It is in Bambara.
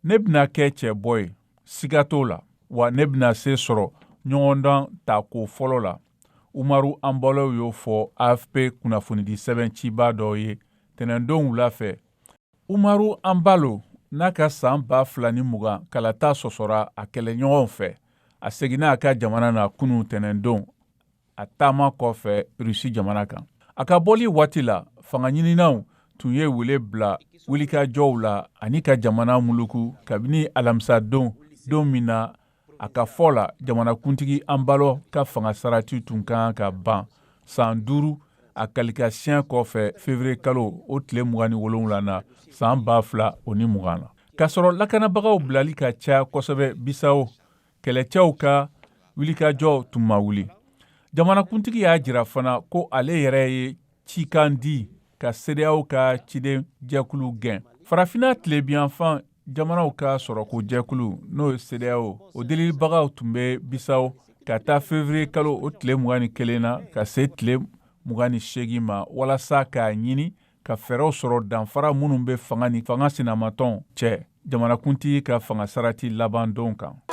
Ne bɛna kɛ cɛbɔ ye, siga t'o la, wa ne bɛna se sɔrɔ ɲɔgɔndan tako fɔlɔ la, Umaru Anbalo y'o fɔ AFP kunnafonidi sɛbɛn ciba dɔ ye tɛnɛndon wula fɛ. Umaru Anbalo n'a ka san 2020 kalata sɔsɔra a kɛlɛɲɔgɔnw fɛ, a seginna a ka jamana na kunun tɛnɛndon, a taama kɔfɛ Rusi jamana kan. A ka bɔli waati la, fanga ɲininaw tun ye wele bila wulikajɔw la ani ka jamana muluku kabini alamisadon, don min na, a ka fɔ la, jamanakuntigi Anbalo ka fanga sarati tun kan ka ban san 5 a kalikasiyɛn kɔfɛ, février kalo o tile 27 na, san 2020 na. K'a sɔrɔ lakanabagaw bilali ka ca kosɛbɛ Bisawo, kɛlɛcɛw ka wulikajɔ tun ma wuli. Jamanakuntigi y'a jira fana ko ale yɛrɛ ye cikan di ka CEDEAO ka ciden jɛkulu gɛn. Farafinna tilebinyanfan jamanaw ka sɔrɔko jɛkulu, n'o ye CEDEAO, o delibagaw tun bɛ Bisawo ka taa février kalo o tile 21 na ka se tile 28 ma, walasa k'a ɲini ka fɛɛrɛw sɔrɔ danfara minnu bɛ fanga ni fanga sinamatɔn cɛ jamanakuntigi ka fanga sarati laban don kan.